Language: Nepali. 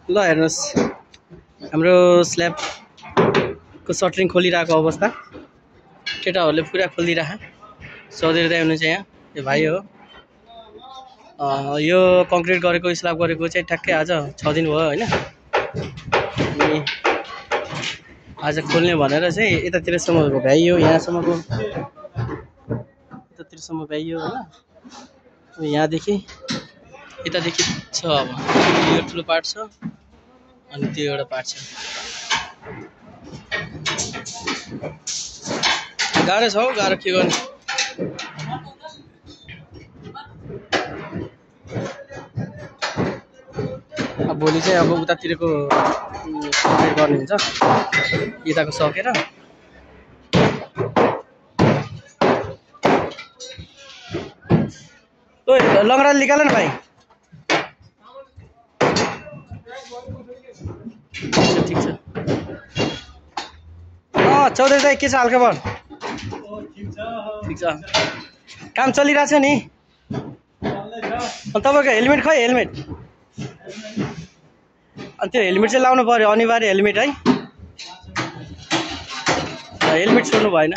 ल हेर्नुहोस् हाम्रो स्ल्याबको सटरिङ खोलिरहेको अवस्था केटाहरूले पुरा खोलिदिरहेको चौधरी दाइ हुनुहुन्छ यहाँ यो भाइ हो यो कङ्क्रिट गरेको स्ल्याब गरेको चाहिँ ठ्याक्कै आज 6 दिन भयो हैन अनि आज खोल्ने भनेर चाहिँ यतातिरसम्मको भ्याइयो यहाँसम्मको यतातिरसम्म भ्याइयो हैन यहाँदेखि यतादेखि छ अब यो ठुलो पार्ट छ अनि त्यो एउटा पार्ट छ गाह्रो छ हौ गाह्रो के गर्ने अब भोलि चाहिँ अब उतातिरको गर्ने हुन्छ यताको सकेर ओइ लङ्गडा निकाल न भाइ ठीक छ चौधरी दाइ के छ हालखबर ठीक छ काम चलिरहेछ नि तपाईँको हेलमेट खै हेलमेट अनि त्यो हेलमेट चाहिँ लाउनु पर्यो अनिवार्य हेलमेट है हेलमेट छोड्नु भएन